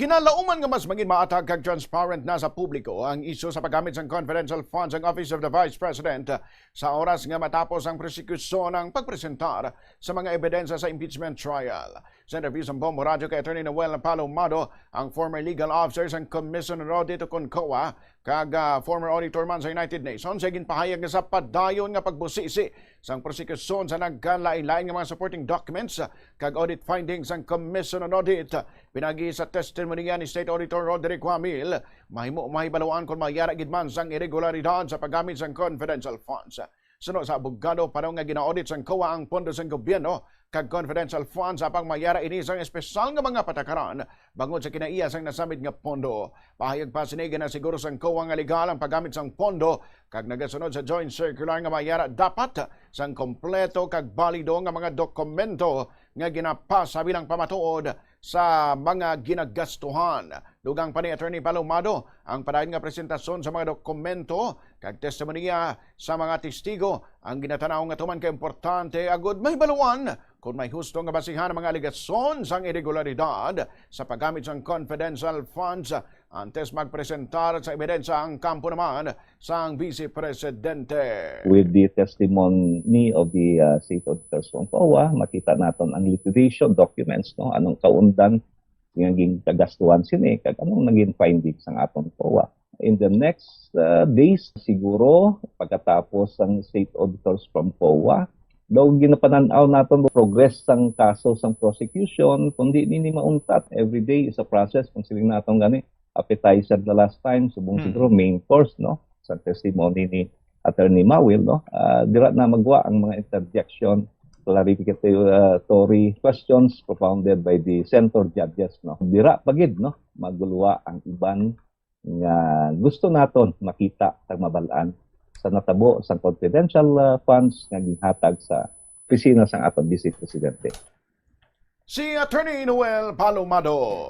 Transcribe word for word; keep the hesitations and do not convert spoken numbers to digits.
Kinalauman nga mas mangin maatag kag transparent na sa publiko ang isyu sa paggamit sang confidential funds ang Office of the Vice President sa oras nga matapos ang prosekusyon ang pagpresentar sa mga ebidensya sa impeachment trial. Sa interview sa Bombo Radyo kay Attorney Noel Palomado, ang former legal officer sang Commission on Audit o kon COA, kag, ah, former auditor man sa United Nations, ay ginpahayag nga sa padayon nga pagbusisi sang prosekusyon sa nagkalain-lain nga mga supporting documents kag audit findings sang Commission on Audit. Pinagi sa testimonya ni State Auditor Roderick Huamil, mahimo mahibaluan kon mayara gid man sang iregularidad sa paggamit sang confidential funds. Suno sa abogado, paano nga gina-audit sang COA ang pondo sang gobyerno kag confidential funds, apang mayara ini sang espesyal nga mga patakaran bangod sa kinaiya sang nasamit nga pondo. Pahayag pa sini, ginasiguro sang COA nga legal ang paggamit sang pondo kag nagasunod sa joint circular nga mayara dapat sang kompleto kag balido nga mga dokumento nga ginapasa bilang pamatuod sa mga ginagastuhan. Dugang pa ni Attorney Palomado ang padayon nga presentasyon sa mga dokumento kag testimonya sa mga testigo ang ginatanaw nga tuman ka importante agud mahibaluan kon may husto nga basihan ang mga alegasyon sang iregularidad sa paggamit sang confidential funds antes magpresentar sa ebidensya ang kampo naman sang Vice Presidente. With the testimony of the uh, state auditors from COA, makita naton ang liquidation documents, no, anong kaundan nga ginkagastuhan sini kag anong naging findings sang aton COA. In the next uh, days, siguro, pagkatapos ang state auditors from COA, daw ginapanan-aw naton progress sang kaso sang prosecution, kundi nini mauntat. Every day is a process, kung siling naton gani, appetizer the last time, subong Hmm. siguro main course, no, sa testimony ni Attorney Mawil, no. Ah, dira na magwa ang mga interjection, clarificatory questions propounded by the center judges, no. Dira pa gid, no, maguluwa ang iban nga gusto naton makita kag mabal-an sa natabo sang confidential ah, funds nga ginhatag sa opisina sang aton Vice Presidente. Si Attorney Noel Palomado.